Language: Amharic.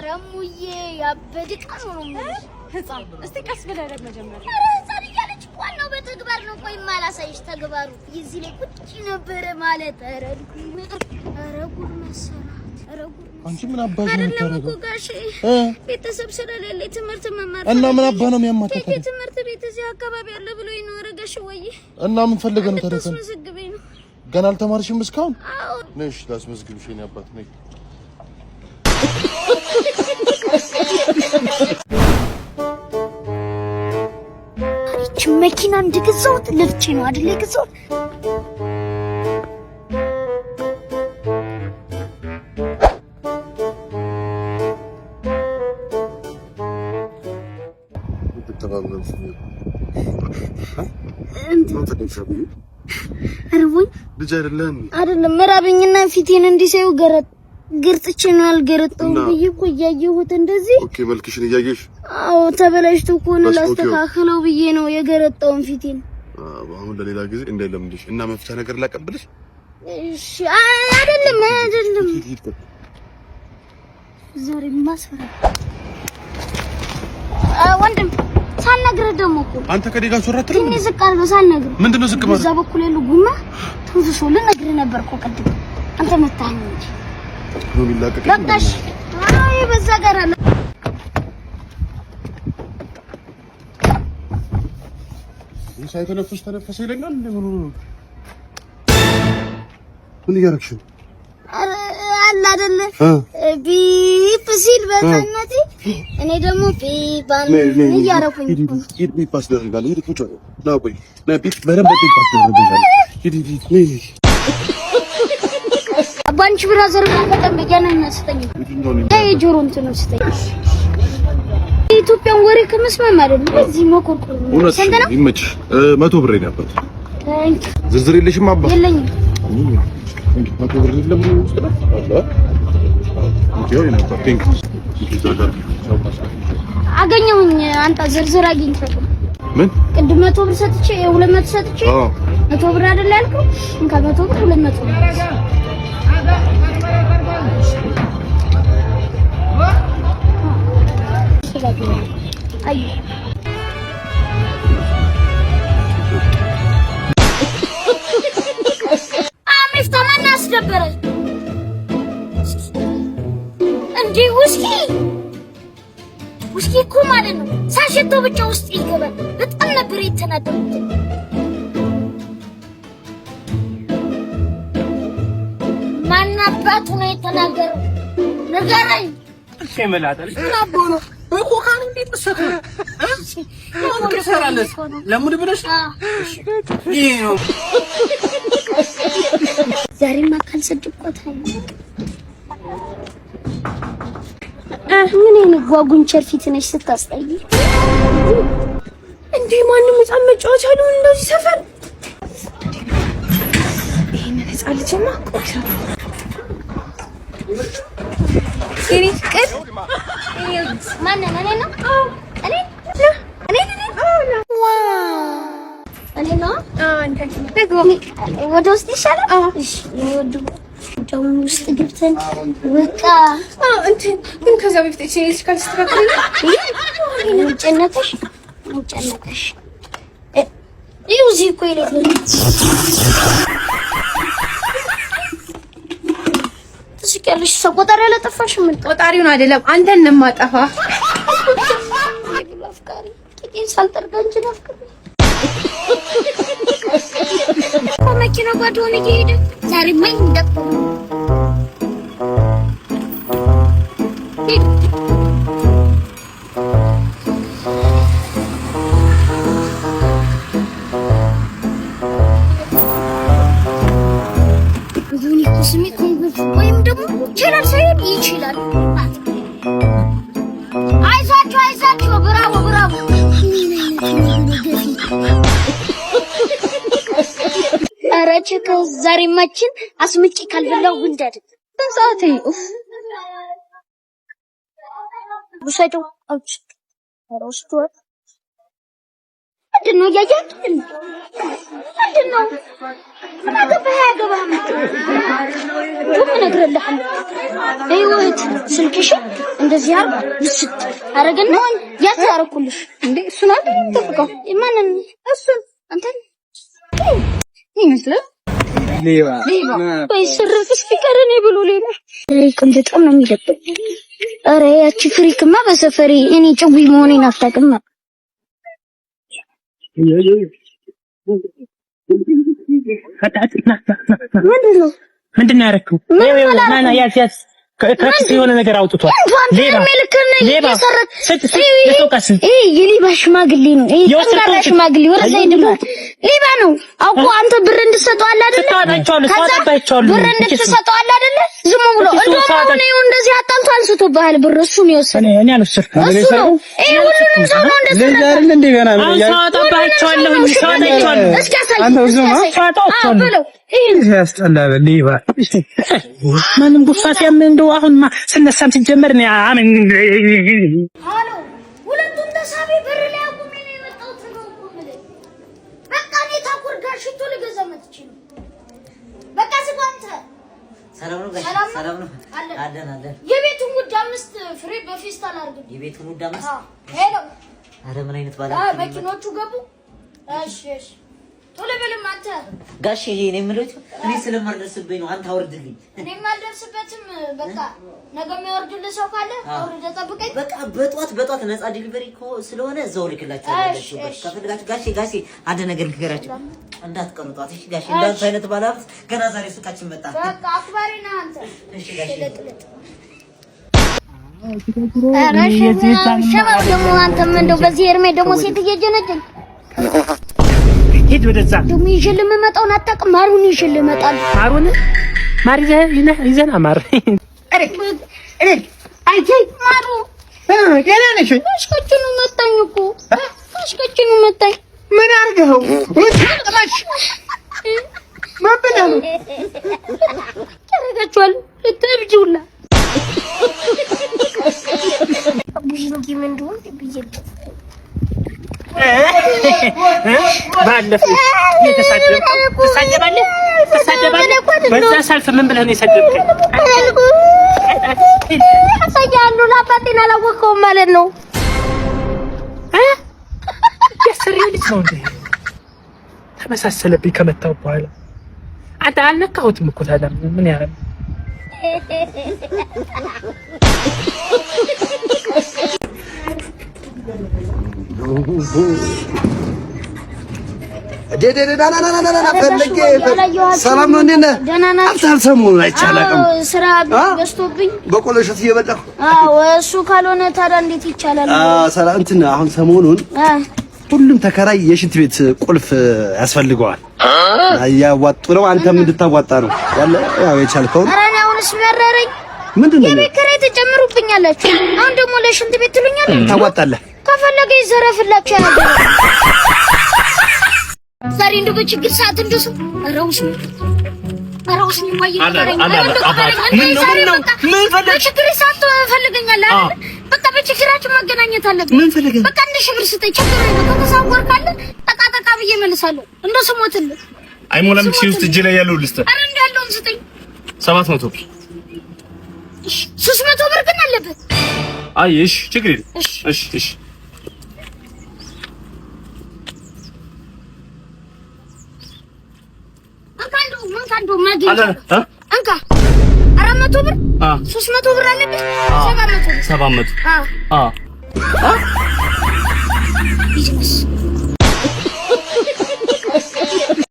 ኧረ እሙዬ ያበደ ዕቃ ነው ነው የምልሽ። ህፃን እስቲ ቀስ ብለህ ረግ መጀመሪያ። ኧረ ህፃን እያለች ዋናው በተግባር ነው። ቆይማ አላሳይሽ ተግባሩ እዚህ ላይ ቁጭ ነበረ ማለት። ኧረ ኧረ ጉድ መሰራት። ኧረ ጉድ አንቺ ምን አባሽ ነው አይደለም እኮ የምታደርገው? ጋሼ እ ቤተሰብ ስለሌለ ትምህርት መማር እና ምን ፈልጌ አባህ ነው የሚያማታው ቴቴ ታዲያ? ትምህርት ቤት እዚህ አካባቢ አለ ብሎኝ ነው። ኧረ ጋሼ ወይ እና ምን ፈልገህ ነው ታዲያ? እንድታስመዘግበኝ ነው። ገና አልተማርሽም እስካሁን? አዎ። ነሽ ላስመዝግብሽ የእኔ አባት ነይ። ይህች መኪና እንደገዛሁት ለፍቼ ነው አይደል የገዛሁት። እርቦኝ ልጅ አይደለም። አይደለም ራበኝና ፊቴን እንዲህ ሳይው ገረጥ ግርጥቼ ነው ያልገረጠው ብዬ እኮ እያየሁት እንደዚህ። Okay፣ መልክሽን እያየሽ? አዎ፣ ተበላሽቶ ከሆነ በስ okay። ላስተካክለው ብዬ ነው የገረጣውን ፊቴን። አሁን ለሌላ ጊዜ እንዳይለምድሽ እና መፍቻ ነገር ላቀብልሽ። እሺ። አይደለም አይደለም፣ ሂድ ሂድ። ዛሬ ማስፈራ ወንድም ሳልነግርህ ደግሞ እኮ አንተ ከኔ ጋር ሶራ አትልም? ትንሽ ዝቅ አድርገው ሳልነግርህ። ምንድነው ዝቅ ማለት? በዛ በኩል ያለው ጉማ ተንፍሶ ልነግርህ ነበር እኮ ቅድም አንተ መታኸኝ እንጂ። ነው የሚላቀቅ። በቃሽ። አይ በዛ ጋር አለ። ይህ ሳይተነፍስ ተነፈሰ ይለኛል። እንዴ ምን ሆኖ ነው? ምን እያደረግሽ ነው? ኧረ አለ አይደለ እ ቢፕ ሲል በህፃንነቴ እኔ ደግሞ ቢፕ እያደረኩኝ ሂድ ሂድ ሂድ፣ ቢፕ አስደርጋለሁ። ሂድ ቁጭ በል። ና ቆይ ና ቢፕ በደንብ ቢፕ አስደርጋለሁ። ሂድ ሂድ ሂድ ነይ ነይ። አባንቺ brother በጣም በያና ስጠኝ። የትኛው ነው? የጆሮ እንትን ስጠኝ። የኢትዮጵያን ወሬ ከመስማም አይደለም እዚህ መኮርኮር ነው። እውነትሽን ስንት ነው? ይመችሽ። 100 ብር ነው አባት። Thank you. ዝርዝር የለሽም አባ? የለኝም። 100 ብር የለም ውስጥ ነው አለ። Okay የኔ አባት thank you። አገኘሁኝ። አንተ ዝርዝር አግኝቻለሁ። ምን? ቅድም 100 ብር ሰጥቼ 200 ሰጥቼ አዎ። 100 ብር አይደል ያልከው? እንካ 100 ብር 200 ብር። አይ አሚፍታ ማን አስደበረ እንዴ? ውስኪ ውስኪ እኮ ማለት ነው ሳሸተው ብቻ ውስጥ ይገባል። በጣም ነበር የተናደድኩት። ማን አባቱ ነው የተናገረው? ንገረኝ። በኮካ ነው እንዴት መሰከረ? ትሰራለህ ለሙድ ብለሽ ይሄ ነው። ዛሬማ ካልሰድብኳት ምን አይነት ጓጉንቸር ፊት ነሽ ስታስጠይ። እንዴ ማንም ህፃን መጫወቻ ሊሆን እንደዚህ ሰፈር። ይሄንን ህፃን ልጅማ ቆይ የኔ ፍቅር። ማንን? እኔ ነው? እኔ እኔ እኔ ነው? ወደ ውስጥ ይሻላል። እሺ ወዱ ደሞ ውስጥ ገብተን በቃ እንትን ግን ከዛ በፊት እቺ ልጅ ካልስተካከለ ምን ጨነቀሽ? ምን ጨነቀሽ? ይኸው እዚህ እኮ የሌለ ትስቂያለሽ። ሰው ቆጣሪ አላጠፋሽም? ምን ቆጣሪውን አይደለም አንተን ነው የማጠፋ። አፍቃሪ ቂጤን ሳልጠርግ አንቺን አፍቅሬ መኪና ባዶውን እየሄደ ዛሬማ ይንደቆ ስሜ ኮንጎ ወይም ደግሞ ይችላል ሳይሆን ይችላል። አይዟችሁ አይዟችሁ፣ bravo bravo። ምን አይነት ነው ገፊ? ኧረ ቸከው ዛሬማችን አስምጬ ካልበላው ወንድ አይደለም። ሰዓቴ ኡፍ። ውሰደው አውጭ። ኧረ ወስዷል። ምንድን ነው እያየህ? ምንድን ነው? ምን አገባህ? አያገባህም። እንደውም እነግርልሃለሁ። ይኸው ስልክሽን እንደዚህ አድርግ ብስጥ አደረገና ያዝ አደረኩልሽ። እንዴ እሱን አይደል የምጠብቀው? ማንን? እሱን አንተን ይመስላል። ሌባ ወይ ስርቅስ ቢቀር እኔ ብሎ ሌላ ፍሪክም በጣም ነው የሚደብረኝ። ኧረ ያቺ ፍሪክማ በሰፈሬ እኔ ጭዊ መሆኔን አታውቅም። ምንድን ነው ምንድን ነው ያደረግኸው? ያዝ ያዝ። ከኪስ የሆነ ነገር አውጥቷል። ሌባ የሌባ ሽማግሌ ነው። ጠንካራ ሽማግሌ ወደዛ ሂድማ። ሌባ ነው አውቆ። አንተ ብር እንድትሰጠው አለ አይደለ? ብር እንድትሰጠው አለ አይደለ? ዝም ብሎ እንደውም አሁን ይኸው እንደዚህ አጣልቶ አንስቶብሃል ብር። እሱ ነው የወሰደው። እሱ ነው። ይሄ ሁሉንም ሰው ነው እንደዚህ እስኪ አሳይ፣ በለው ያስጠላል። ሌባ ማንም ጉፋ ሲያምን እንደው አሁን ስነሳም ሲጀመር እኔ አምን አሎ ሁለቱም ተሳቢ በር ላይ አቁሜ ነው የመጣሁት ነው እኮ የምልህ። በቃ እኔ ታኩር ጋር ሽቶ ልገዛ መጥቼ ነው። በቃ ዝጋ አንተ። ሰላም ነው ጋሽ? ሰላም ነው? ሰላም ነው። አለን። አለን አለን። የቤቱን ጉድ 5 ፍሬ በፌስታል አድርግልኝ። የቤቱን ውድ 5። አዎ። Hello። ኧረ ምን አይነት ባለ መኪኖቹ ገቡ። እሺ እሺ፣ ቶሎ በልም አንተ። ጋሽ ይሄ እኔ የምለው እኔ ስለማልደርስብኝ ነው። አንተ አውርድልኝ። እኔም አልደርስበትም። በቃ ነገ የሚወርድልህ ሰው ካለ አውርደህ ጠብቀኝ። በቃ በጧት በጧት ነፃ delivery እኮ ስለሆነ እዛው ልክላችኋለሁ። እሺ እሺ። ከፈለጋችሁ ጋሼ ጋሼ አንድ ነገር ልንገራችሁ፣ እንዳትቀሩ ጧት። እሺ ጋሼ፣ እንዳንተ አይነት ባለሀብት ገና ዛሬ ሱቃችን መጣ። በቃ አክባሪ ነህ አንተ። እሺ ጋሼ። ሽልጥልጥ። ኧረ ሸባብ ደግሞ አንተም እንደው በዚህ እድሜ ደግሞ ሴት እየጀነጀን ሂድ ወደዛ። ደግሞ ይዤልህ የምመጣውን አታውቅም። ማሩን ይዤልህ እመጣለሁ። ማሩን ማር ይዘህ ይዘህ ማር ማሩ ደህና ነሽ? አሽከችኑ መታኝ እኮ አሽከችኑ መታኝ። ምን አድርገኸው? ምን ብለህ ነው? ያደርጋችኋል ልትእብጂ ሁላ አቡሽ እንጂ ምን እንደሆነ ብዬ ባለፈው የተሳደብከው ትሳደባለህ ትሳደባለህ። በዛ ሰልፍ ምን ብለህ ነው የሰደብከኝ? አሳያለሁ። ለአባቴን አላወቅኸውም ማለት ነው። ያሰሪው ልጅ ነው እንዴ? ተመሳሰለብኝ ከመታው በኋላ። አንተ አልነካሁትም እኮ ታዲያ ምን ያደርግ? ፈልጌ ሰላም ነው። እንዴት ነህ? አንተ ሰሞኑን አይቼ አላውቅም። ስራ በዝቶብኝ በቆሎ እሸት እየበላሁ። አዎ፣ እሱ ካልሆነ ታዲያ እንዴት ይቻላል? ሰላም እንትን አሁን ሰሞኑን ሁሉም ተከራይ የሽንት ቤት ቁልፍ ያስፈልገዋል። እያዋጡ ነው። አንተም እንድታዋጣ ነው ያለ ያው የቻልከውን። ኧረ እኔ አሁንስ መረረኝ። ምንድን ነው የቤት ኪራይ ትጨምሩብኛላችሁ። አሁን ደግሞ ለሽንት ቤት ትሉኛላችሁ። ታዋጣለህ? ከፈለገ ይዘረፍላችሁ ያነገር ዛሬ እንደው በችግር ሰዓት እንደው ሰው ኧረ ውስኒ ኧረ ውስኒ እማዬ ንገረኝ። ኧረ እንደው ንገረኝ። እንደ ዛሬ በቃ በችግር ሰዓት ትፈልገኛለህ አይደል? በቃ በችግራችን መገናኘት አለብን። ምን ፈልገህ? በቃ 1000 ብር ስጠኝ። ችግር የለም። ከተሳወር ካለ ጠቃ ጠቃ ብዬ እመልሳለሁ። እንደው ስሞትልህ አይሞላም። ኪሴ ውስጥ እጄ ላይ ያለው ልስጥህ። ኧረ እንደው ያለውን ስጠኝ። 700 ብር። እሺ 300 ብር ግን አለብህ። አይ እሺ፣ ችግር የለም። እሺ እሺ። እንካ እንደው እንካ እንደው እንካ 400 ብር 300 ብር አለብህ። 700 ብር 700 አዎ አዎ ቢዝነስ